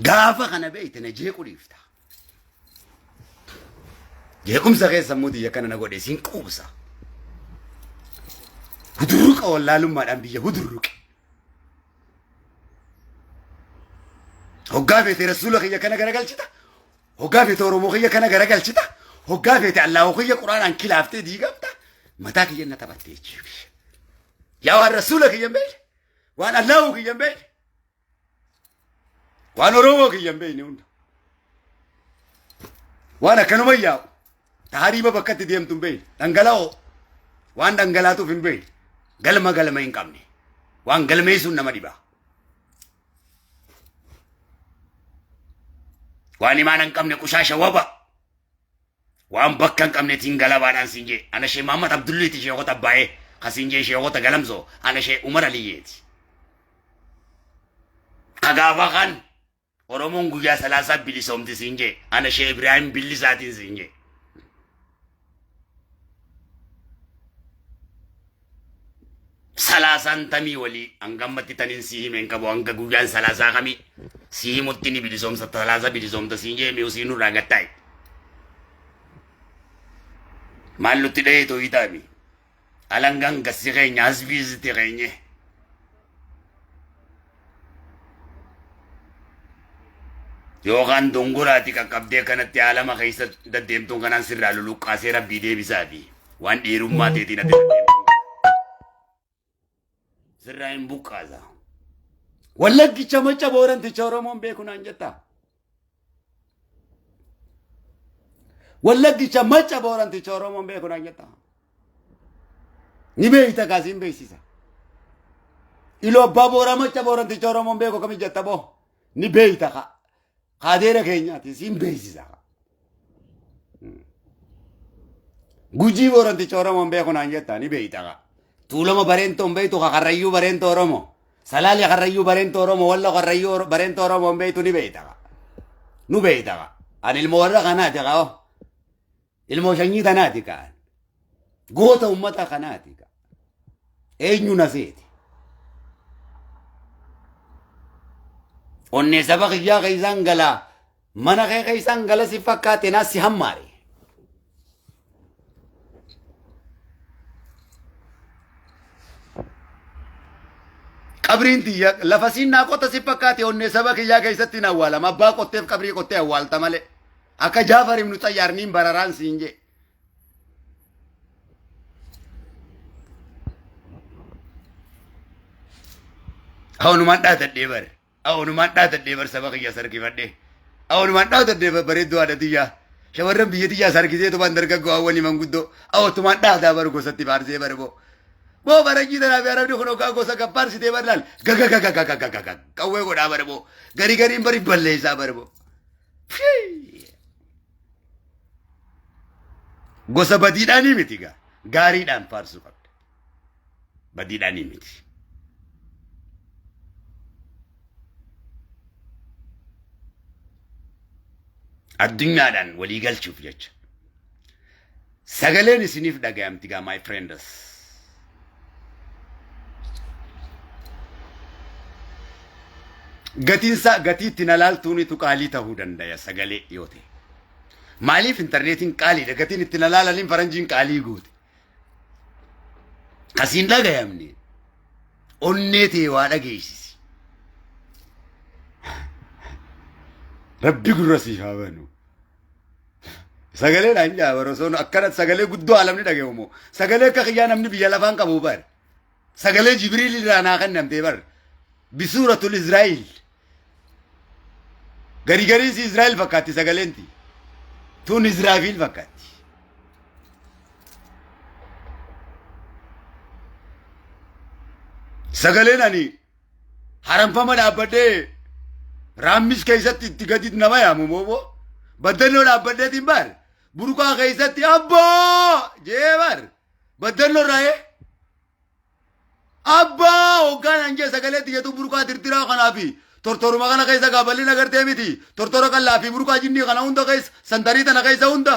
Gaafa kana beekte na jeequu dhiifta. Jeequmsa keessa immoo tiyya kana na godhe siin quubsa. Hudurruqa wallaalummaadhaan biyya hudurruqe. Hoggaa feete rasuula kiyya kana garagalchita. Hoggaa feete Oromoo kiyya kana garagalchita. Hoggaa feete Allaahu kiyya Quraanaan kilaaftee diigamta. Mataa kiyya na taphatte jechuudha. Yaa waan rasuula kiyya hin beekne. Waan Allaahu kiyya hin beekne. Waan Oromoo kiyya hin beekne hunda. Waan akkanuma yaa'u. Tahariiba bakka itti deemtu hin beekne. Dhangala'oo. Waan dhangalaatuuf hin beekne. Galma galma hin qabne. Waan galmeessuun nama dhiba. Waan imaana hin qabne qushaasha waba. Waan bakka hin qabne tiin galabaadhaan siin jee. Ana shee Mahammad Abdulliiti sheekota Abbaayee. Ka siin jee sheekota Galamsoo. Ana shee Umar Aliyyeeti. Ka gaafa kan Oromoon guyyaa salaasaa bilisoomti siin jee. Ana shee Ibraahim Billisaatiin siin jee. Salaasaan tamii walii hanga ammatti tanin sii hime hin qabu hanga guyyaan salaasaa kamii sii himutti ni bilisoomsa salaasa bilisoomta siin jee mi'u sii nurraa gattaa'e. Maal nutti dhahee tooyitaami? Alangaan gassi keenya hasbiisitti keenye. Yookaan dongoraati qaqqabdee kanatti aalama keessa deddeemtuun kanaan sirraa luluqqaasee rabbii deebisaa fi waan dhiirummaa teetiin ati deddeemtuun sirraa hin buqqaasa. Wallaggicha macca booranticha Oromoon beeku naan jettaa? Wallaggicha macca booranticha Oromoon beeku naan jettaa? Ni beeyta kaas hin beeksisa. Iluu abbaa booraa macca booranticha Oromoon beeku akkamitti jetta boo? Ni beeyta ka. Kaadeera keenyaati siin beeksisa. Gujii booranticha Oromoon beeku naan jetta ni beeyta ka. Tuulama bareentoo hin beeytu ka karrayyuu bareentoo Oromoo. Salaalee karrayyuu bareentoo Oromoo walla karrayyuu bareentoo Oromoo hin beeytu ni beeyta ka. Nu beeyta ka. Ani ilmoo warra kanaati ka. Ilmoo sanyii tanaati kaan. Goota ummata kanaati kaa. Eenyu na seete? Onnee saba kiyyaa keessaan galaa mana kee keessaan gala si fakkaate naa si hammaare. Qabriin tiyya lafa siin naa qotta si fakkaate onnee saba kiyyaa keessatti hin awwaalama. Abbaa qotteef qabrii qottee awwaalta malee. Akka Jaafar ibnu Xayyaar niin bararaan siin jee. Awwanumaan dhaatadhee bar. Awwanumaan dhaatadhee bar saba kiyya sarkifadhee. Awwanumaan dhaatadhee bar bareedduu haadha tiyyaa. Shamarran biyya tiyyaa sarkisee tumaan dargaggoo hawwanii manguddoo. Awwatumaan dhaataa bar gosatti faarsee bar boo. Boo barajii tanaa fi arabni kun hoggaa gosa gabbaarsitee bar laal. Gaga gaga gaga gaga gaga qawwee godhaa bar boo. Garii gariin bari balleessaa bar boo. Gosa badiidhaanii miti gaa. Gaariidhaan faarsuu qabda. Badiidhaanii miti. Addunyaadhaan walii galchuuf jecha. Sagaleen isiniif dhagayamti gaa my friends. Gatiinsaa gatii ittiin alaaltuunitu qaalii ta'uu dandaya sagalee yoo ta'e. Maaliif intarneetiin qaaliidha gatiin ittiin alaalaniin faranjiin qaalii goote. Kasiin dhagayamne onnee tee waa dhageessisi. Rabbi gurra siif haa banu. Sagalee dhaan jaa bara osoo akkana sagalee guddoo alamni dhagayu moo sagalee akka kiyyaa namni biyya lafaan qabu bar. Sagalee Jibriil irraa naa kennamtee bar. Bisuuratul Israa'il. Gari gariin si Israa'el fakkaatti sagaleenti. Tun Israafiil fakkaatti. Sagaleen ani haramfama dhaabbadhee raammis keessatti itti gadi nama yaamu moo baddannoo dhaabbadheetiin bar burqaa keessatti abboo jee bar baddannoo irraa abbaa hoggaan an jee sagalee tiyyatu burqaa tirtiraa kanaa fi tortoruma kana keessa gaaballi nagartee miti tortora qallaa fi burqaa jinnii kana hunda keessa santarii tana keessa hunda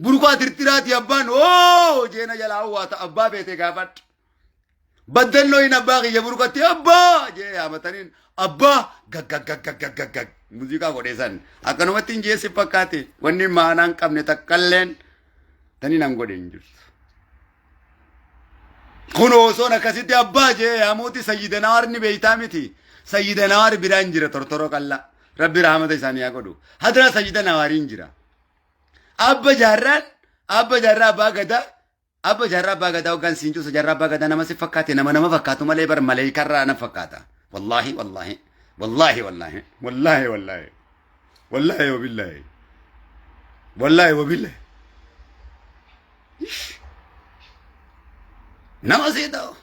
burqaa tirtiraati abbaan oo jeena jalaa hawwaata abbaa beete gaafadhu. Baddannoo hin abbaa kiyya burqatti abbaa jee yaamataniin abbaa gaggaggaggaggaggag muuziqaa godhee san akkanumatti hin jeessi fakkaate wanni maanaa hin qabne takkalleen tani nan godhe hin jirtu. Kun osoon akkasitti abbaa jee yaamuuti sayyidanawaar ni beeytaa miti. Sayyidanawaar biraan jira tortoroo qallaa. Rabbi rahmata isaanii haa godhu. Hadraa sayyidanawaariin jira. Abba jaarraan abba jaarraa abbaa gadaa abba jaarraa abbaa gadaa hoggaan siin cuusa jaarraa abbaa gadaa nama si fakkaate nama nama fakkaatu malee bar maleeykarraa na fakkaata. Wallaahi wallaahi wallaahi wallaahi wallaahi wallaahi wallaahi wabillaahi wallaahi wabillaahi. Nama sii ta'u.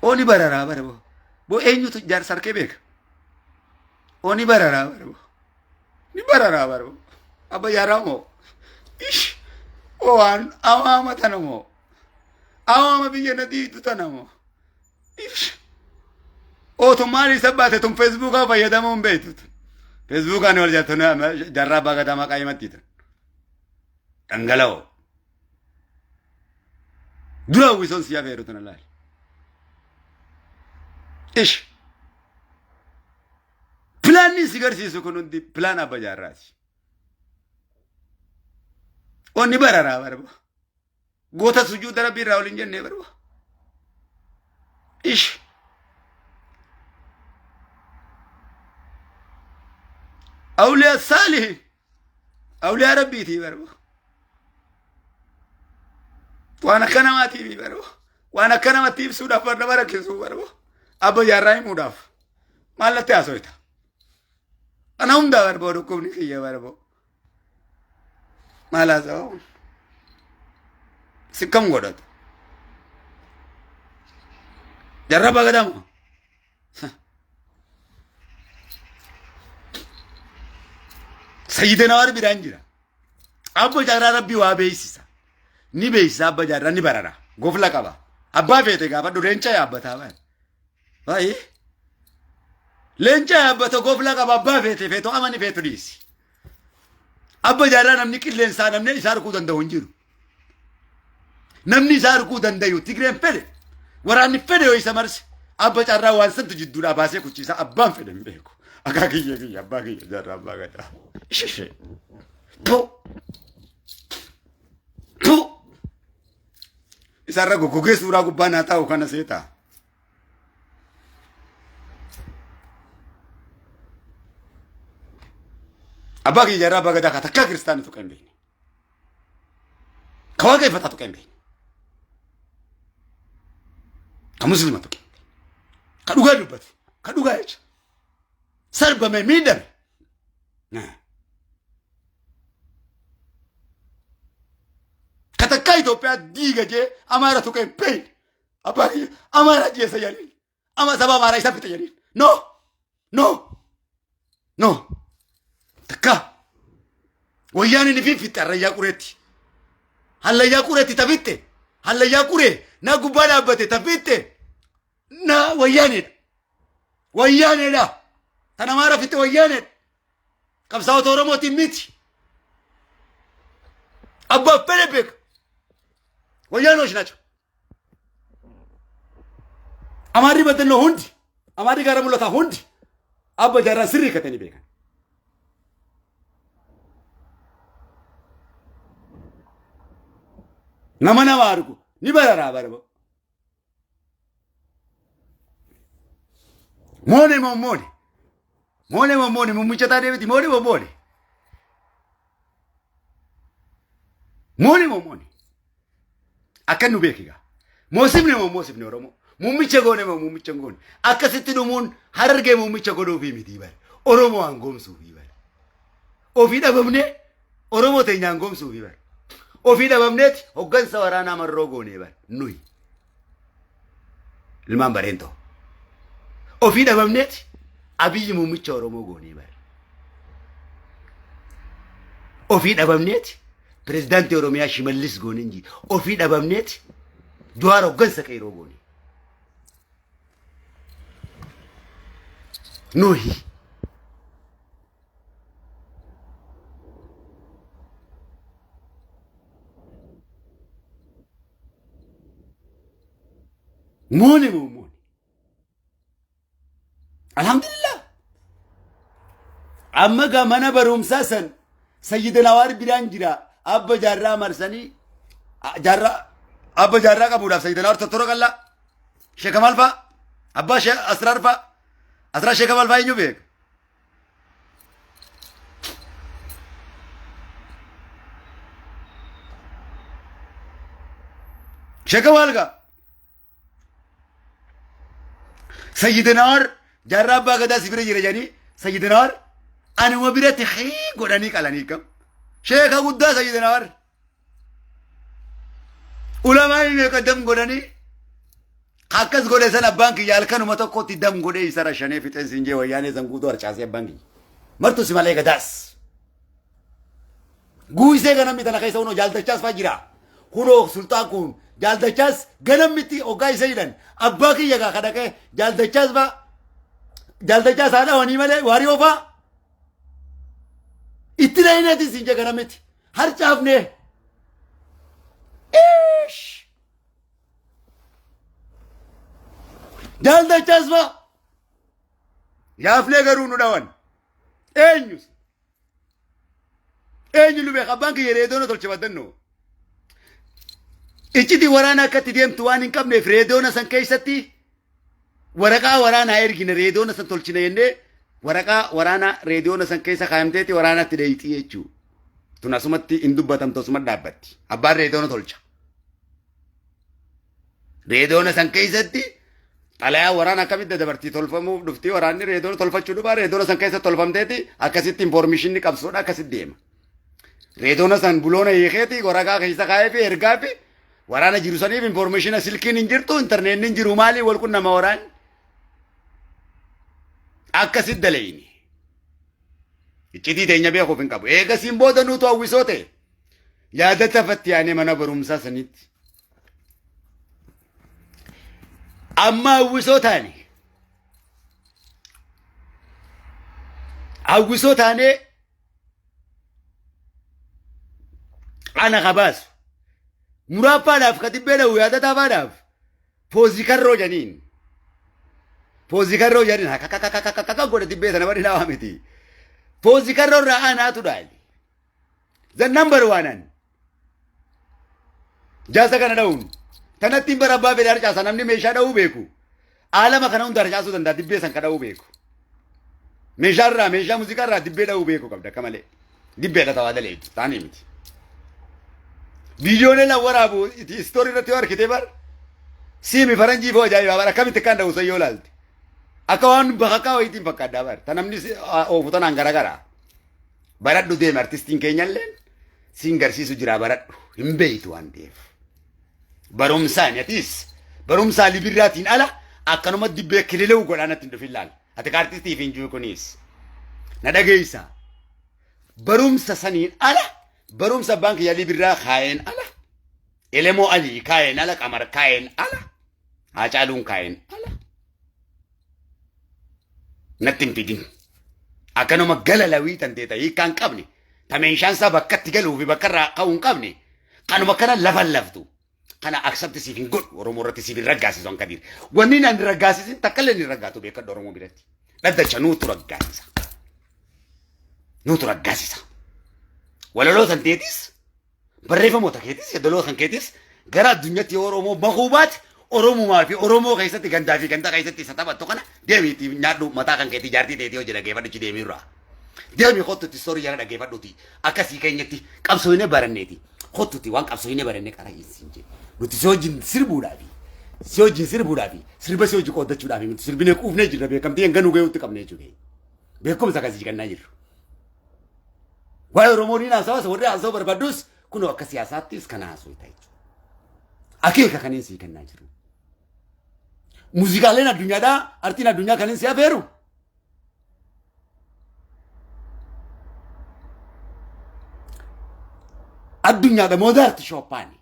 Oni bararaa bara boo. Boo eenyutu jaarsa harkee beeka? Oni bararaa bara boo. Ni bararaa bara boo. Abba jaaraa moo? Ish! Waan awaama tana moo? Awaama biyya na diitu tana moo? Ish! Ootummaan isa baate tun feesbuukaa fayyadamuu hin beektu. Feesbuukaan wal jaartonni jaarraa abbaa gadaa maqaa himatti tun. Dhangala'oo. Dura hawwisoon si afeeru tana laali. Ish. Pilaanni si garsiisu kun hundi pilaan abba jaarraati. Onni bararaa barba. Goota sujuuda rabbii irraa ol hin jennee barba. Ish. Awliyaa saalihin. Awliyaa rabbiitii barba. Waan akka namaatiif barba. Waan akka namatti ibsuudhaaf bar nama rakkisuu barba. Abba jaarraa himuudhaaf. Maal natti haasoyta? Ana hundaa barba dhukkubni kiyya barba. Maal haasa'u? Si kam godhatu? Jarra bagadamu. Sayyidina biraan jira. Abba jaarraa rabbii waa beeksisa. Ni beeksisa abba jaarraa ni barara. Gofla qaba. Abbaa feete gaafadhu leenca yaabbataa baay'ee. Baay'ee. Leenca yaabbata gofla qaba abbaa feete feetu amani feetu dhiisi. Abba jaarraa namni qilleensaa namni isaa arguu danda'u hin jiru. Namni isaa arguu danda'u Tigreen fedhe waraanni fedhe yoo isa marse abba carraa waan santu jidduudhaa baasee kuchiisa abbaan fedhe hin beeku. Akaa kiyya kiyya abbaa kiyya jaarraa abbaa gadaa. Ishishee. Tu. Tu. Isarra goggogee suuraa gubbaa naa taa'u kana seetaa. Abbaa kiyya jaarraa abbaa gadaa ka takkaa kiristaana tuqee hin beekne. Ka waaqeffataa tuqee hin beekne. Ka muslima tuqee hin beekne. Ka dhugaa dubbatu. Ka dhugaa jecha. Sarbame miidhame. Ka takkaa Itoophiyaa diiga jee Amaara tuqee hin beekne. Abbaa kiyya Amaara ajjeesa jedhaniin. Ama saba Amaaraa isa fixe jedhaniin. No! No! No! Takka! Wayyaan inni fiixxe harrayyaa qureetti. Hallayyaa qureetti tafitte. Hallayyaa quree na gubbaa dhaabbate tafitte. Na wayyaaneedha. Wayyaaneedha. Tan Amaara fixe wayyaaneedha. Qabsaa'ota Oromootiin miti. Abbaa fedhe beeka. Wayyaanoo nacho. Amaarri baddannoo hundi, amaarri gaara mul'ataa hundi abba jaarraa sirrii katanii beekan. Nama nama argu ni bararaa barba. Moone moo moone. Moone moo moone mummicha taatee miti moone moo moone. Moone moo moone. Akka nu beeki gaa. Moosifne moo moosifne Oromoo. Muummicha goone moo muummicha hin goone. Akkasitti dhumuun harargee muummicha godhuufii miti bara. Oromoo aangoomsuufii bara. Ofii dhabamnee Oromoo teenya aangoomsuufii bara. Ofii dhabamneeti hoggansa waraanaa marroo goonee bara. Nuyi. Ilmaan bareentoo. Ofii dhabamneeti Abiyyi muummicha Oromoo goonee bara. Ofii dhabamneeti pirezidaantii Oromiyaa Shimallis goonee inji. Ofii dhabamneeti Jawaar hoggansa qeeroo goone. Nuyi. Moone moo moone. Alhamdulillah. Amma gaa mana barumsaa san Sayyidina Awaar biraan jira. Abba jaarraa marsanii jaarraa abba jaarraa qabuudhaaf Sayyidina Awaar tottora qallaa. Sheekamaal fa'a. Abbaa Asraar fa'a. Asraar Sheekamaal fa'a eenyu beeka? Sheekamaal gaa. Sayyidinaar jaarraa abbaa gadaa si bira jira jedhanii Sayyidinaar anuma biratti hii godhanii qalanii kam. Sheeka guddaa Sayyidinaar. Ulamaan meeqa dam godhanii akkas godhe san abbaan kiyya halkanuma tokkotti dam godhee isa rashanee fixeen siin jee wayyaanee san guutuu harcaasee abbaan kiyya. Martu si malee gadaas. Guuysee ganamni tana keessa hunoo jaaldachaas faa jira. Hunoo sulxaan kun jaaldachaas ganammitti hoggaa isa hidhan abbaa kiyya gaa kadhaqee jaaldachaas faa jaaldachaas haadha wanii malee waarii ofaa itti dhahineeti siin jee ganamitti harcaafnee. Ish! Jaaldachaas faa yaafnee garuu nu dhawan eenyus. Eenyu nu beeka abbaan kiyya reedoona tolche baddannoo. Iccitii waraana akka itti deemtu waan hin qabneef reedoona san keessatti waraqaa waraanaa ergina reedoona san tolchina jennee waraqaa waraanaa reedoona san keessa kaayamteeti waraanatti dheeyxii jechuu. Tun asumatti hin dubbatamtu asuma dhaabbatti. Abbaan reedoona tolcha. Reedoona san keessatti xalayaa waraana akkamitti dabartii tolfamuuf dhuftii waraanni reedoona tolfachuu dhufaa reedoona san keessa tolfamteeti akkasitti informeeshinni qabsoodha akkasitti deema. Reedoona san buloona hiikeeti waraqaa keessa kaa'ee fi ergaa fi waraana jiru saniif informeeshina silkiin hin jirtu intarneetni hin jiru maalii wal qunnama waraanni. Akkasitti daleeyni. Iccitii teenya beekuuf hin qabu. Eegasiin booda nuutu hawwisoo ta'e. Yaadata fatti yaanee mana barumsaa sanitti. Amma hawwisoo taane. Hawwisoo taanee ana kabaasu. Muraaffaadhaaf ka dibbee dha'u yaadataafaadhaaf Poozii karroo janiin. Poozii karroo janiin hakakakakakaka godhe dibbee sana bari dhawa miti. Poozii karroo irraa anaatu dhaali. The number one an. Jaasa kana dha'uun. Tanatti hin bara abbaa fedhe harcaasa namni meeshaa dha'uu beeku. Aalama kana hunda harcaasuu danda'a dibbee san ka dha'uu beeku. Meeshaa irraa meeshaa muuziqaa irraa dibbee dha'uu beeku qabda akka malee. Dibbeedha tawaa daleetu taanii miti. Viidiyoolee lan waraabu istoorii irratti yoo argite bar siimi faranjii foo ajaa'ibaa bar akkamitti akkaan dha'u san yoo ilaalte. Akka waan bakakkaa wayiitiin fakkaaddaa bar ta namni oofu tanaan garagara. Baradhu deemi artistiin keenyalleen siin garsiisu jira baradhu hin beeytu waan ta'eef. Barumsaan atis barumsaa libirraatiin ala akkanuma dibbee kililewu godhaa natti hin dhufin laal. Ati ka artistiif hin jiru kunis. Na dhageessa. Barumsa saniin ala barumsa abbaan kiyya libirraa kaayeen ala Elemoo Alii kaayeen ala Qamar kaayeen ala Haacaaluun kaayeen ala natti hin fidin. Akkanuma gala lawii tan teeta hiikkaa hin qabne ta meeshaan isaa bakka itti galuu fi bakka irraa ka'uu hin qabne kanuma kana lafan laftu. Kana accept siif hin godhu Oromoo irratti siif hin raggaasisu an Kadiir. Wanni nan raggaasisin takka illee hin raggaatu beekadhu Oromoo biratti. Dhaddacha nuutu raggaasisa. Nuutu raggaasisa. Walaloo tan teetis barreeffamoota keetis yaadaloo kan keetis gara addunyaatti yoo Oromoo makuu baate Oromumaa fi Oromoo keessatti gandaa fi ganda keessatti isa taphattu kana deemiitii nyaadhu mataa kan keetii jaartii teetii hojii dhaggeeffadhu deemii irraa. Deemi kottutti story jala dhaggeeffadhuti akkasii keenyatti qabsoo hin baranneeti. Kottutti waan qabsoo hin baranne qara hin jedhe. Nuti si wajjin sirbuudhaafi si wajjin sirbuudhaafi sirba si wajjin qooddachuudhaafi nuti sirbinee quufnee jirra beekamtii hanga nu ga'utti qabne jechuudha. Beekumsa akkasii kennaa jirru. Waa'ee Oromoo ni haasawas warri haasawuu barbaadus kunoo akka siyaasaattis kana haasawuu jechuudha. Akeeka kanneen sii kennaa jiru. Muuziqaaleen addunyaadhaa artiin addunyaa kanneen si afeeru. Addunyaadha Moozaart Shooppaani.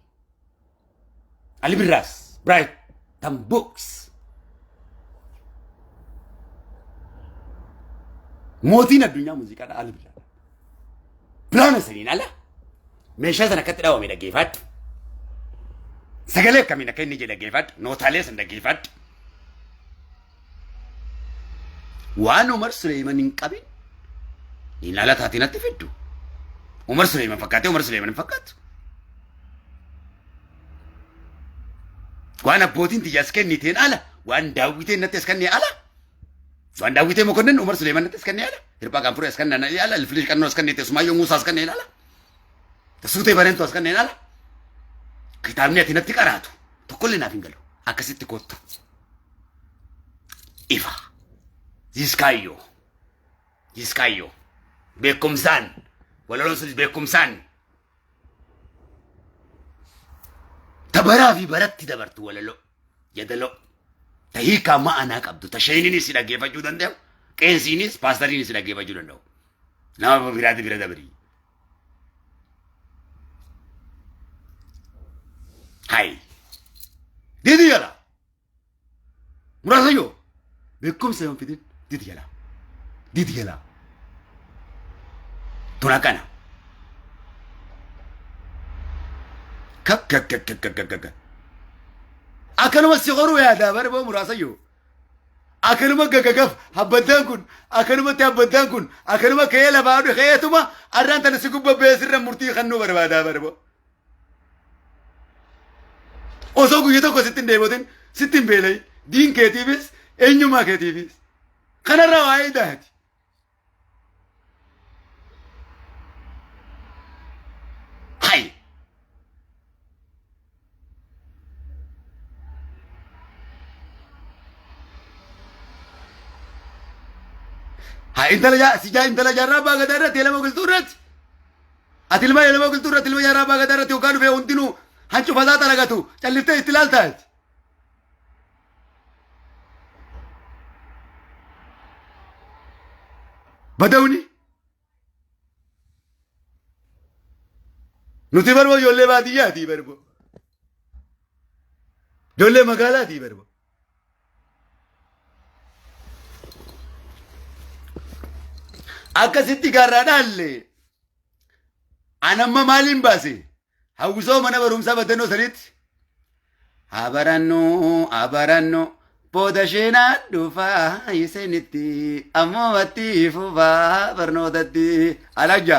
Ali Birraas Brighton Books. Mootiin addunyaa muuziqaadha Ali Birraa. Pilaana saniin ala meeshaa sana akkatti dhawame dhaggeeffadhu. Sagalee akkamiin akka inni jedhe dhaggeeffadhu. Nootaalee san dhaggeeffadhu. Waan Umar Suleeman hin qabin hin ala taatiin natti fiddu. Umar Suleeman fakkaatee Umar Suleeman hin fakkaatu. Waan abbootiin tiyya as kenniteen ala, waan daawwiteen natti as kennee ala, waan daawwitee mokonnin Umar Suleeman natti as kennee ala, hirphaa gaanfuree as kennee ala, ilfilish qannoo as kennee teessumaayyoo Muusaa as kenneen ala, suutee bareentuu as kenneen ala, kitaabni ati natti qaraatu tokkollee naaf hin galu. Akkasitti kottu. Ifa. Ziskaayyoo. Ziskaayyoo. Beekumsaan. Walaloon sunis beekumsaan. Ta baraa fi baratti dabartu walaloo. Yadaloo. Ta hiikaa ma'anaa qabdu. Ta sheeniinis si dhaggeeffachuu danda'u. Qeensiinis paastariinis si dhaggeeffachuu danda'u. Nama biraati bira dabrii. Hai. Didi jala. Muraasa yoo beekumsa yoo hin fidin didi jala. Didi jala. Tun akkana. Kakkakkakkakkakka. Akkanuma si horuu yaadaa bara boo muraasa yoo. Akkanuma gagagaf habbaddaan kun akkanumatti habbaddaan kun akkanuma ka'ee lafaa dhufe ka'eetuma arraan tana si gubba beesirra murtii kannuu barbaadaa bara boo. Osoo guyya tokko sitti hin deebotin sitti hin beelayin diin keetiifis eenyummaa keetiifis kanarraa waa'ee daati. Hay! Haa intala jaa si jaa intala jaarraa abbaa gadaa irratti elama qilxuu irratti. Ati ilma elama qilxuu irratti ilma jaarraa abbaa gadaa irratti hoggaa dhufee hundinuu hancufa isaa xaragatu calliftee itti ilaaltaa. Badawni. Nuti barbo ijoollee baadiyyaati barbo. Ijoollee magaalaati barbo. Akkasitti gaarraa dhaalle. Anamma maaliin baase? Hawwisoo mana barumsaa baddannoo sanitti. Haa barannu, haa barannu, booda sheenaa dhufaa isinitti, ammumatti fufaa barnootatti. Alajja.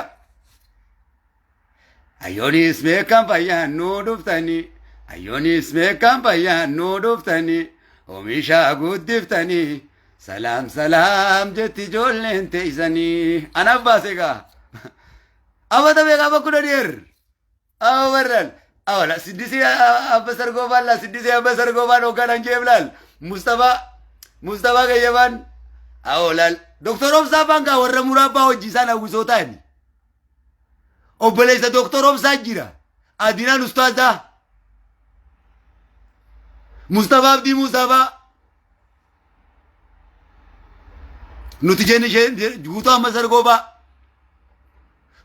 Ayyoonis meeqaan fayyaan nuu dhuftanii, ayyoonis meeqaan fayyaan nuu dhuftanii, oomisha guddiftanii, salaam salaam jetti ijoolleen teessanii. Anaaf baase gaa. Amata meeqa amma kudha dheer. Awa barral. Awala siddisee abba sargoofaan laa siddisee abba sargoofaan hoggaan hanjeef laal. Mustafaa Mustafaa Gayyabaan. Awo laal. Doktor Obsaa Faankaa warra muraabbaa hojii isaan hawwisoo ta'ani. Obboleessa Doktor Obsaa jira. Adinaan Ustaazaa. Mustafaa Abdii Musaafaa. Nuti jenne ishee guutuu amma sargoofaa.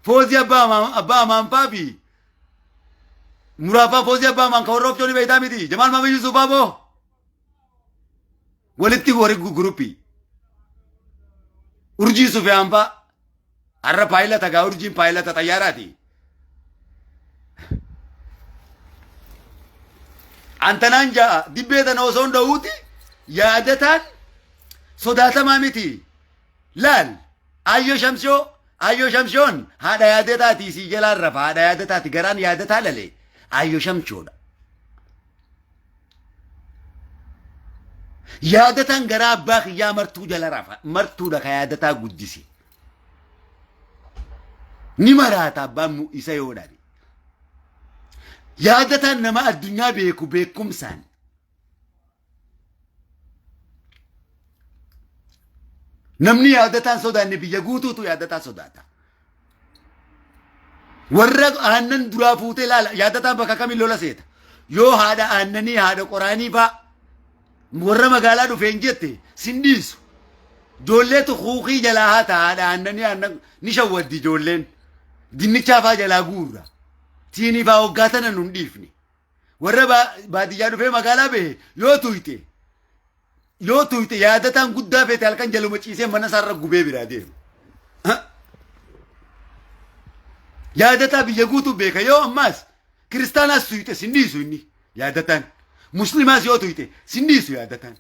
Foozii abbaa abbaa amaanfaa fi muraafaa foozii abbaa amaan kan warra ofcoon beektaa miti. Jamaal Maamii Yuusufaa boo. Walitti warri guruppii. Urjii Sufiyaan faa. Har'a paayilata gaa urjiin paayilata xayyaaraati. Antanaan ja'a dibbee tana osoo hin dha'uuti yaadataan sodaatamaa miti. Laal Ayyoo Shamsoo Ayyoo Shamshoon haadha yaadataati sii jalaan rafa haadha yaadataati garaan yaadataa lale Ayyoo Shamshoodha. Yaadataan garaa abbaa kiyyaa martuu jala rafa martuudha ka yaadataa guddise. Ni maraata abbaan isa yoo dhabe. Yaadataan nama addunyaa beeku beekumsaan. Namni yaadataan sodaanne biyya guutuutu yaadataa sodaata. Warra aannan duraa fuutee laala yaadataan bakka kamiin lola seeta. Yoo haadha aannanii haadha qoraanii faa warra magaalaa dhufeen jette sin dhiisu. Ijoolleetu kuukii jalaa haata haadha aannanii aannan ni shawwaddi ijoolleen. Dinnichaa faa jalaa guurra. Tiinii faa hoggaa tana nun dhiifne. Warra baadiyyaa dhufee magaalaa bahe yoo tuyte yoo tuyte yaadataan guddaa feete halkan jaluma ciisee mana isaarra gubee biraa deema. Yaadataa biyya guutuu beeka yoo ammaas kiristaanaas tuyte sin dhiisu inni. Yaadataan. Muslimaas yoo tuyte sin dhiisu yaadataan.